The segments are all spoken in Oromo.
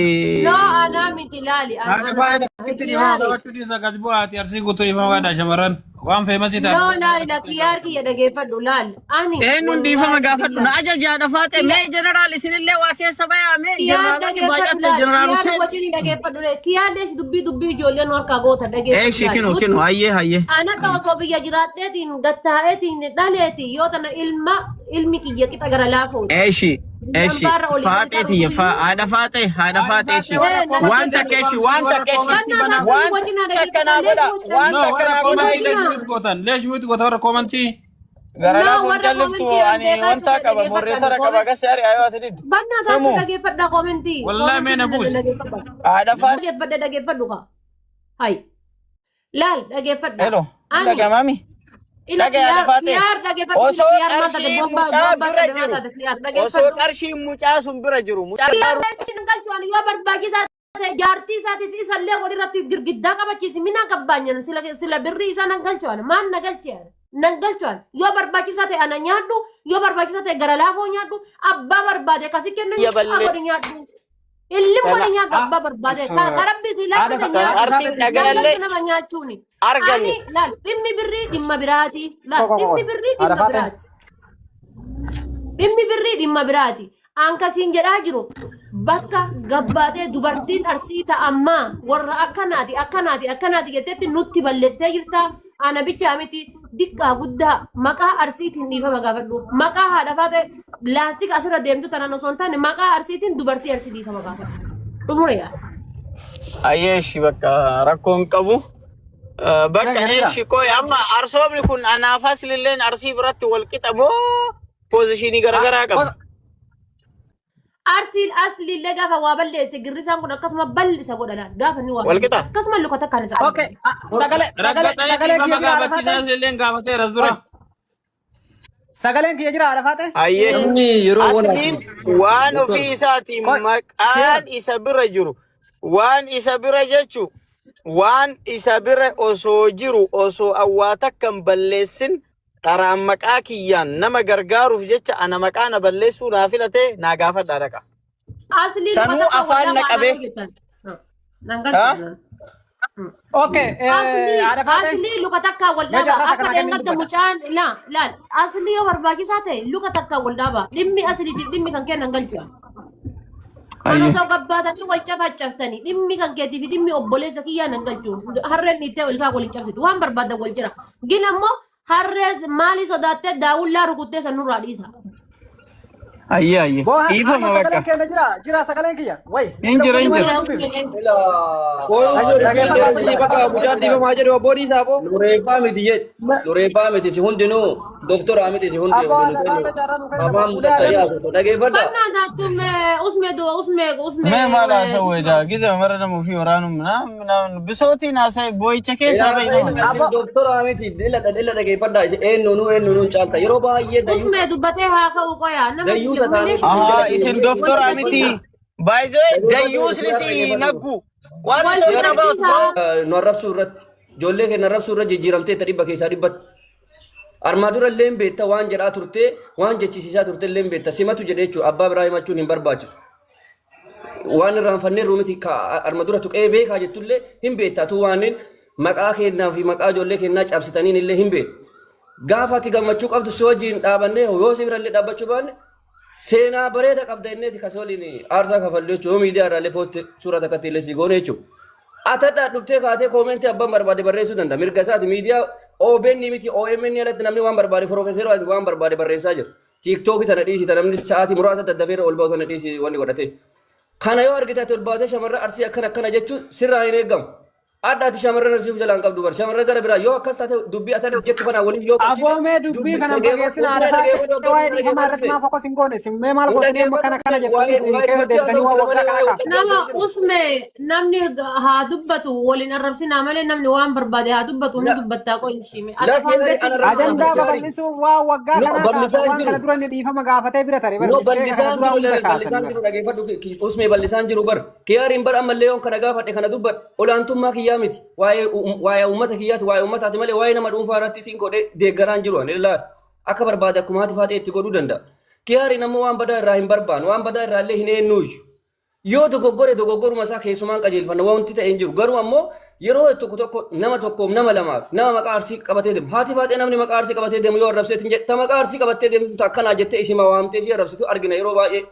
No, anaa miti laali. Haadha baay'ee takkitti dhiifama gaafachuu dhiisa gad bu'aati Arsii guutuu dhiifama gaadha shamarran waan feemasii No, taate. laali la kiyyaar kiyya dhageeffadhu laal. Ani Eenyuun dhiifama wallaahi gaafadhu na billaahi. ajaja haadha faaxee mee jeneraal isinillee waa keessa bayaa mee Kiyyaar jeneraalonni dhageeffadhu baay'atte laal. jeneraal Kiyyaar Hussein. wajjin dhageeffadhu. Kiyyaar dees dubbii dubbii ijoolleen nu harkaa goota dhageeffadhu Eeshi laal. kinu Nuti kinu hayyee hayyee. anadha osoo biyya jiraadheetiin gattaa'eetiin dhaleeti yoo tana ilma ilmi kiyya qixa gara laafooti. Eeshi eeshi Lambaarra olii gadi faaxee tiyya taru fa haadha faaxee haadha Haadha faaxee faaxee eeshi warra Eh, na waan koomantii takka dhaggeeffadhu. eeshi waan warra takka eeshi koomantii Bannaa banaa. taatu waan wajjin na takka dhageeffadhu. naa Lees godha wajjin. waan No takka warra naa godha koomantii eeshi. leesh mute gootan leesh mute gootan warra koomantii. Gara No, laafuun warra calliftu koomentii an ani beekaa wanta cufe qaba dhageeffadha. morreetara qaba gasi ari ayoo ati diddu. Bannaa taatu Samu dhageeffadha koomentii. Wallaahi mee Koomentii na na buusi. dhageeffadha. haadha faaxee. Dhageeffadha dhageeffadhu kaa. Hai. Laal dhageeffadha. Hello Ani dhagamaami. ila Dhagaye haadha kiyaar faaxee. kiyaar dhageeffadhu ila Osoo kiyaar maal taate qarshiin bombaa mucaa bombaa bira taate maal jiru taate kiyaar osoo dhageeffadhu. qarshiin mucaa sun bira jiru mucaa Kiyaar jechuun galchu ani yoo barbaachisaa ta'e jaartii isaatiif isallee walirratti girgiddaa qabachiisi minaa qabbaanyan sila sila birrii isaa nan galchu ani maal na galche ani nan galchu ani yoo barbaachisaa ta'e ana nyaadhu yoo barbaachisaa ta'e gara laafoo nyaadhu abbaa barbaade akkasi kennan biyya ballee godhi nyaadhu. Illim tana godhi nyaadhu abbaa barbaade ka rabbii si Haadha lakkise tana nyaadhu arsiin nan dhagayallee galchu nama nyaachuuni. argame. Ani laal dhimmi birrii dhimma biraati. Laal Qofa dhimmi qofa. birrii Haadha dhimma faaxee. biraati. Dhimmi birrii dhimma biraati. An kasiin jedhaa jiru bakka gabbaatee dubartiin Arsii ta'ammaa warra akkanaati akkanaati akkanaati jettetti nutti balleessitee jirta. Ana bichaa miti diqqaa guddaa maqaa Arsiitiin dhiifama gaafadhu. Maqaa haadha faatee laastika asirra deemtu tanaan osoo hin taane maqaa Arsiitiin dubartii Arsii dhiifama gaafadhu. Xumure yaa. Ayyee eshi bakka rakkoon qabu. Bakka Jira jira. eshi qoy amma arsoomni kun anaaf aslilleen arsii biratti wal qixa moo poozishinii garaagaraa qaba? Arsiin asliillee gaafa waa balleesse girrisaan kun akkasuma bal'isa godha laal gaafa inni waa Wal balleesse qixa? akkasuma luka takkaan isa Okay. Sagalee sagalee Raggaxee sagalee dhiifama kiyya jira haadha gaafachiisaa faaxee. illee gaafateera as dura. Oi. Sagaleen kiyya jira haadha faaxee. Ayyee Namni yeroo asliin walaatu waan doktor ofii isaatiin Qoy. maqaan Kiyaar. isa bira jiru waan isa bira jechu waan isa bira osoo jiru osoo awwaa takka hin balleessin dharaan maqaa kiyyaan nama gargaaruuf jecha ana maqaa na balleessuu naa filate naa gaafadhaa dhaqa. Asliin luka Sanuu takkaan wal afaan na dhabaa anaa qabee. hojjetan. Nan Ha? galchu. Okay. Asli Haadha faaxee. asli luka takkaan wal Mee dhaaba carraa akka takka naa kenniin dheengadda dubbadha. mucaan laa laal asli yoo barbaachisaa ta'e luka takkaan wal dhaaba dhimmi asliitiif dhimmi kan kennan galchu. Kan Ayyee. osoo gabbaatanii wal cafacaftanii dhimmi kan keetii fi dhimmi obboleessa kiyyaa nan galchu harreen dhiittee ilkaan wal hin cabsitu waan barbaadan wal jira. Gin ammoo harree maalii sodaattee daawullaa rukuttee san nurraa dhiisa. Ayyee ayyee. Boo amma Dhiifama sagaleen bakka. keenya jira jira sagaleen kiyya. Way. Hin Sila jira hin uffati jira. maal dubbifne? Ooyuu dubbii Dhageeffadhaa dheeressii qoy. bakka mucaan dhiifamaa jedhu abboon isaa boo. Nureeffaa miti jedh. Nureeffaa miti si hundinuu doktora miti si hundi Abboo haadha hundinuu faaxee carraa nuu kennite afaan ulee mudachaa adeemu. yaasatu dhageeffadha. Bannaa taachuun usmee du'a usmee usmee Mee maal haasa'u edaa gize mara nama ofii waraanu naam bisootiin haasa'e boo'icha keessaa bahi nama. Isin Abboo doktora miti ila ila dhageeffadha isin eenyuunuu eenyuunuu hin caalta yeroo baay'ee dayyuu usmee dubbatee haa ka'u qoyaa nama dayyuusa taanee malee isin jala Ahaa keenya isin wal doktora miti. fixachiisa. By the way dhageeffadhu dayyuusni isin si dhageeffadhu. naggu. What are Wal you talking about fixachiisa. bro? Nu arrabsuu irratti ijoollee keenya arrabsuu irra jijjiiramtee ta dhibba keessaa dhibbatti. Armaa dura illee hin beekta waan jedhaa turte waan jechisiisaa turte illee hin beekta simatu jedhee jechuudha abbaa biraa himachuun hin barbaachisu. Waan irraanfannee miti arma dura tuqee beekaa jettullee hin beekta tuu waan maqaa keenyaa fi maqaa ijoollee keenyaa cabsitaniin illee hin beektu. Gaafa ati gammachuu qabdu si wajjin dhaabannee yoo si birallee dhaabbachuu baanne seenaa bareeda qabda inneeti kasi waliin aarsaa kafallu jechuudha. Yoo miidiyaa irraallee poosti suura takkatti illee si goone jechuudha. Atadhaa dhuftee kaatee koomentii abbaan barbaade barreessuu danda'a. Mirga isaati miidiyaa OBN miti OMN alatti namni waan barbaade piroofeesera waan barbaade barreessaa jira. Tiiktookii tana dhiisi tana namni sa'aatii muraasa daddafee irra ol ba'u tana dhiisi wanni godhatee. Kana yoo argite ati ol baatee shamarra Arsii akkana akkana jechuun sirraa hin eegamu. Adda ati shamarran Arsii of jalaan qabdu bar shamarran gara biraa yoo akkas taate dubbii atan jettu kanaa waliin yoo galchite Aboo mee dubbii kana hin fageessina haadha faaxee waa'ee dhiifamaa irratti maaf focus hin goone isin mee maal gootanii amma kana kana jettanii keessa deebitanii waan waggaa kana kaaftan. Nama usme namni haa dubbatu waliin arrabsinaa malee namni waan barbaade haa dubbatu ni dubbattaa qoy ishii. Ati afaan beektu Ajandaa babal'isuun waan waggaa No, kanaa kaasa bal'isaan waan kana jiru. dura inni dhiifama gaafatee bira tare bara No, mistee kana bal'isaan duraa jiru hunda kaasanii bal'isaan bara. jiru dhageeffadhu usmee bal'isaan jiru bar kiyaariin bar ammallee yoon kana gaafadhe kana dubbadhe olaantummaa kiyyaa miti waa'ee waa'ee uummata kiyyaati waa'ee uummataati malee waa'ee nama dhuunfaa irratti ittiin godhee deeggaraan jiru ani ilaala akka barbaade akkuma haati faatee itti godhuu danda'a. Kiyaariin ammoo waan badaa irraa hin barbaannu waan badaa irraa illee hin eenyuuyyu. Yoo dogoggore dogoggoruma isaa keessumaan qajeelfanna wanti ta'e hin jiru. Garuu ammoo yeroo tokko tokko nama tokkoof nama lamaaf nama maqaa Arsii qabatee deemu. Haati Faaxee namni maqaa Arsii qabatee deemu yoo arrabseet hin jedhe maqaa Arsii qabattee deemtu akkanaa jettee isima waamtee isii arrabsitu argina yeroo baay'ee.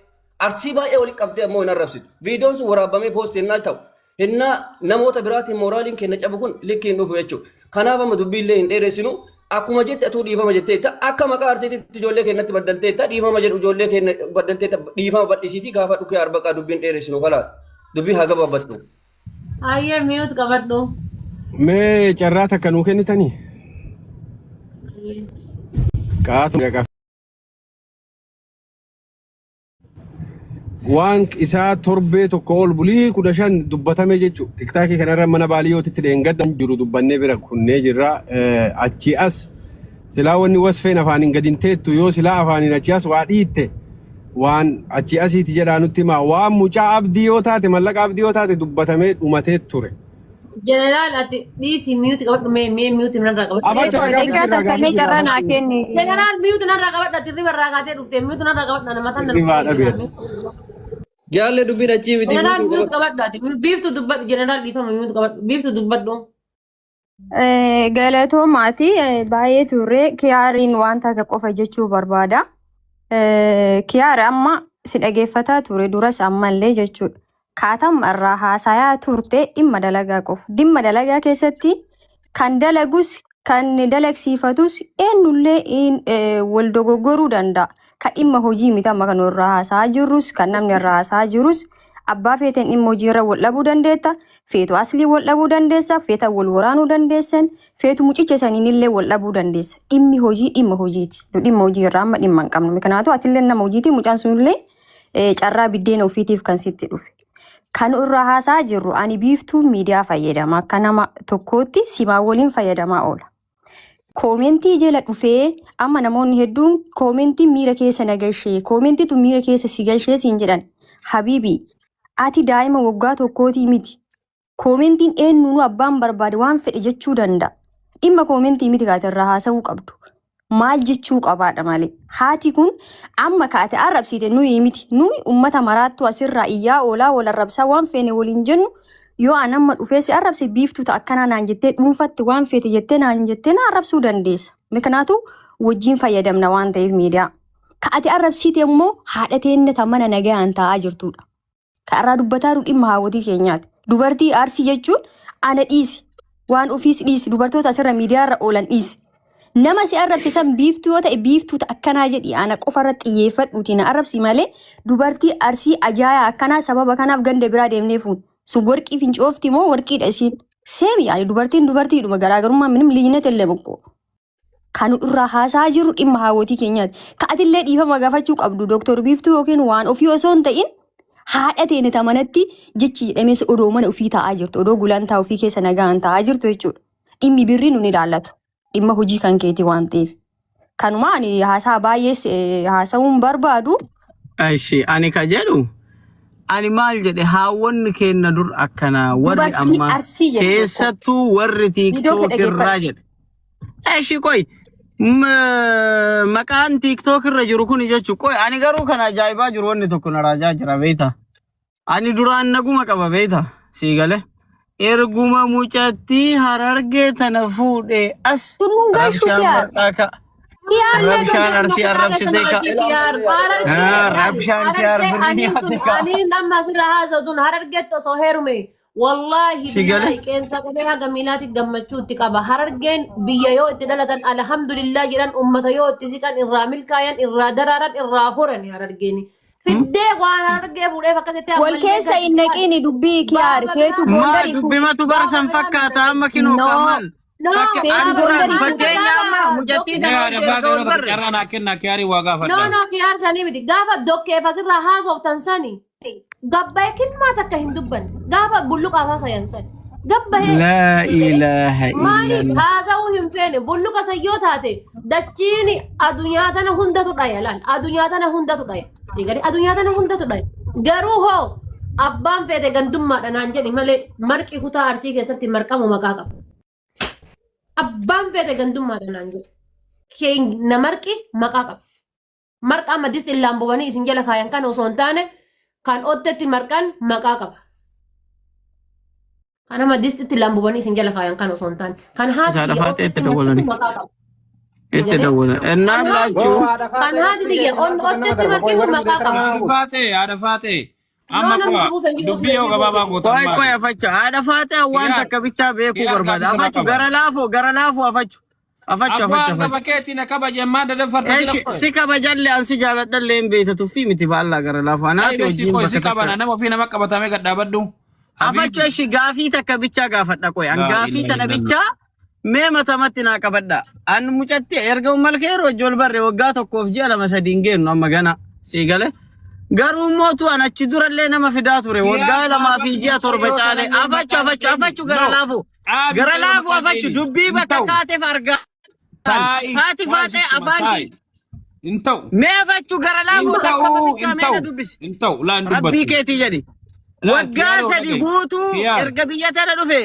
Arsii baay'ee walitti qabdee ammoo hin arrabsitu. Viidiyoon sun waraabamee post hennaa ta'u. Hennaa namoota biraatiin mooraaliin keenya cabu kun likki hin dhufu jechuudha. Kanaaf amma dubbii illee hin dheeressinu. Akkuma jette atuu dhiifama jetteetta. Akka maqaa Arsiititti ijoollee keenyatti baddalteetta. Dhiifama jedhu ijoollee keenya baddalteetta. Dhiifama bal'isiitii gaafa dhukee arbaqaa dubbiin dheeressinu kalaas. Dubbii haa gabaabbattu. Ayyee mute qabadhu. Mee carraa takka nuu kennitanii? Qaatu waan isaa torbee tokko ol bulii 15 dubbatame jechuudha. Tiktaakii kanarra mana baaliyyootitti dheengadda jiru dubbannee bira kunnee jirra. Achii as silaa wanni wasfeen afaaniin gadi hin teettu yoo silaa afaaniin achii as waa dhiitte waan achii asiiti jedhaa nutti himaa. Waan mucaa abdii yoo taate mallaqa abdii yoo taate dubbatamee dhumatee ture. Jeneraal ati dhiisi mute qabadhu mee mee mute narraa qabadhu. Abacha Mee gaafii Daqiiqaa jirra takka gaafii mee jirra carraa naa abacha. kenni. Jeneraal mute narraa qabadhu ati riba irraa kaatee dhufte mute narraa qabadhu ana mataan na Ribaa dhukkubee dhabeet. jira. Jaalle dubbiin achii miti Jeneraal mute mute qabadhu. qabadhu ati biiftu dubbadhu jeneraal dhiifama mute qabadhu biiftu dubbadhu. Galatoomaati baay'ee turre kiyaariin waan takka qofa jechuu barbaada. Kiyaar amma si dhageeffataa ture duras ammallee jechuudha. Kaatam irraa haasayaa turte dhimma dalagaa qofa. Dhimma dalagaa keessatti kan dalagus kan dalagsiifatus eenyullee wal dogoggoruu danda'a. Kan dhimma hojii miti amma kan irraa haasa'aa jirrus kan namni irraa haasa'aa jirus abbaa feeteen dhimma hojii irra wal dhabuu dandeetta. Feetu aslii wal dhabuu dandeessa. Feeta wal waraanuu dandeessan. Feetu mucicha saniin illee wal dhabuu dandeessa. Dhimmi hojii dhimma hojiiti. Nu dhimma hojii irraa amma dhimma hin qabnu. Kanaafuu atillee nama hojiiti mucaan sunillee carraa biddeena ofiitiif kan sitti dhufe. Kan irraa haasa'aa jirru ani biiftuu miidiyaa fayyadama. Akka nama tokkootti simaa waliin fayyadamaa oola. Koomentii jala dhufee amma namoonni hedduun koomentii miira keessa na galchee koomentiitu miira keessa si galchee siin jedhan. Habiibi ati daa'ima waggaa tokkootii miti. Koomentiin eenyuunuu abbaan barbaade waan fedhe jechuu danda'a. Dhimma koomentii miti kaate irraa haasa'uu qabdu. Maal jechuu qabaadha malee. Haati kun amma kaate arrabsiite nuyi miti. Nuyi uummata maraattu asirraa iyyaa oolaa wal arrabsaa waan feene waliin jennu yoo an amma dhufee si arrabse biiftuu ta'a akkanaa naan jettee dhuunfatti waan feete jettee naan jettee na arrabsuu dandeessa. Miknaatu wajjin fayyadamna waan ta'eef miidiyaa. Ka ati arrabsiite immoo haadha teenne ta mana nagayaan taa'aa jirtudha. Ka irraa dubbataa jiru dhimma haawwotii keenyaati. Dubartii arsii jechuun ana dhiisi. Waan ofiis dhiisi. Dubartoota asirra miidiyaa irra oolan dhiisi. Nama si arrabse san biiftuu yoo ta'e biiftuu ta akkanaa jedhi ana qofa irratti xiyyeeffadhuuti na arrabsi malee dubartii arsii ajaayaa akkanaa sababa kanaaf ganda biraa deemnee fuun. Sun warqii fincoofti moo warqiidha isiin? Seemi yaani dubartiin dubartiidhuma garaagarummaa minim liyinet illee mukko. Kan irraa haasaa jiru dhimma haawwotii keenyaati. Ka atillee dhiifama gaafachuu qabdu Dooktor Biiftuu yookiin waan ofii osoo hin ta'in haadha teene ta manatti jechi jedhamees odoo mana ofii taa'aa jirtu odoo gulantaa ofii keessa nagaan taa'aa jirtu jechuudha. Dhimmi birrii nun ilaallatu. Dhimma hojii kan keeti waan ta'eef. Kanuma ani haasaa baay'ees haasa'uun barbaadu. Ishi ani ka jedhu ani maal jedhe haawwanni keenna dur akkanaa warri Dubartii ammaa Arsii jedhu tokko. keessattuu warri Viidiyoo kee tiiktook irraa dhaggeeffadhu. jedhe. Eshi qoy maqaan tiiktook irra jiru kun jechuun qoy ani garuu kan ajaa'ibaa jiru wanni tokko na raajaa jira beektaa. Ani duraan naguma qaba beektaa sii gale. Erguma mucattii harargee tana fuudhee as Sun nun galchu rabshaan kiyaar. mar'aa ka'a. Kiyaarlee Rabshaan arsii arrabsitee ka'a. Rabshaan kiyaar birrii nyaate ka'a. Ani nama asirra haasa'u tun harargeetti osoo heerume wallaahi Si gale? billaahi qeensa qabee haga miilaatti gammachuu itti qaba. Harargeen biyya yoo itti dhalatan alhamdulillah jedhan ummata yoo itti siqan irraa milkaayan irraa daraaran irraa horan harargeeni. Fiddee waan harargee fuudheef akkasitti Wal ammallee keessa hin naqiini dubbii kiyaar Baaba feetu biraa Maa goondarii fuudhe. dubbimatu barsan fakkaata amma kinoo No. kamal. No, Fakka Feetu ani duraan goondarii fuudhe. fakkeenya amma mucattii Mee tana haadha erga baatee ol yeroo tokko barre. carraa naa kennaa kiyaarii waa No, gaafadha. no, kiyaar sanii miti. Gaafa dokkeef asirraa haasoftan sani gabbaa'ee kilmaa takka hin dubbanne. Gaafa bulluqaaf haasayan sani. Gabbahee Laa si jedhe ilaaha maaliif illallah. haasa'uu hin feene bulluqa san yoo taate dachiin adunyaa tana hundatu dhaya laal adunyaa tana hundatu dhaya si gadi adunyaa tana hundatu dhaya garuu hoo abbaan feete gandummaadha naan jedhi malee marqi kutaa arsii keessatti marqamu maqaa qaba. Abbaan feete gandummaadha naan jedhi. Keenya marqi maqaa qaba. Marqa amma distiin laambobanii isin jala kaayan kana osoo hin taane Kan ottetti marqan maqaa qaba. Kan nama distitti lambubanii isin jala kaayan kan osoo hin taane. Kan haati Isa tiyya lafaatti ottetti itti marqitu dawwalani. maqaa qaba. Si Itti galee? dawwalan. Ennaan Kan haati laachuu kan haati tiyya ottetti marqitu maqaa qaba. Haadha faatee, haadha faatee. Noo Amma namni qo'a si buusan jiru dubbii yoo gabaabaa gootan Qoy qoy maali? afachu. Haadha faatee waan Kiyaar, takka bichaa beekuu kiyaar barbaada. gaaffisa na Afachu qaba. gara laafoo gara laafoo afachu. Afachu Abbaa afachu hangafa afachu. keetii na kabaje ammaa dadanfarta jira Eeshi qoy. si kabajallee ansi jaaladhallee hin beekta tuffii miti baallaa gara laafoo. Anaati Taa'ii si wajjin qoy si bakka qabana takka. nama ofii nama qabatamee gad dhaabadhu. Afachu Habiibi. eshi gaafii takka bichaa gaafadha qoy. An Laa gaafii ilaaha tana illallah. bichaa mee matamatti naa qabadha. An mucatti erga ummal keeroo ijool barre waggaa tokkoof ji'a lama sadi hin geennu amma gana sii gale. Garuu mootu an achi durallee nama fidaa ture waggaa Kiyaar lamaa fi dhaabadhu ji'a torba mucayyoo caale. tanallee Afachu maqaa afachu hin afachu dheeni. gara No. laafu. Dhaabi Gara mucayyoo laafu maqaa hin afachu dheeni. dubbii Hin bakka ta'u. kaateef argaa. Taa'i. Haati Waa faatee sitti hima abbaan taa'i. kiyya. Hin ta'u. Mee afachu gara Hin laafu takka ta'u. bichaa Hin mee na ta'u. dubbisi. Hin ta'u. Laa hin Rabbii dubbattu. keetii jedhi. Laa Waggaa kiyaaroo sadi dhaga'i. guutuu Kiyaar. erga biyya tana dhufe.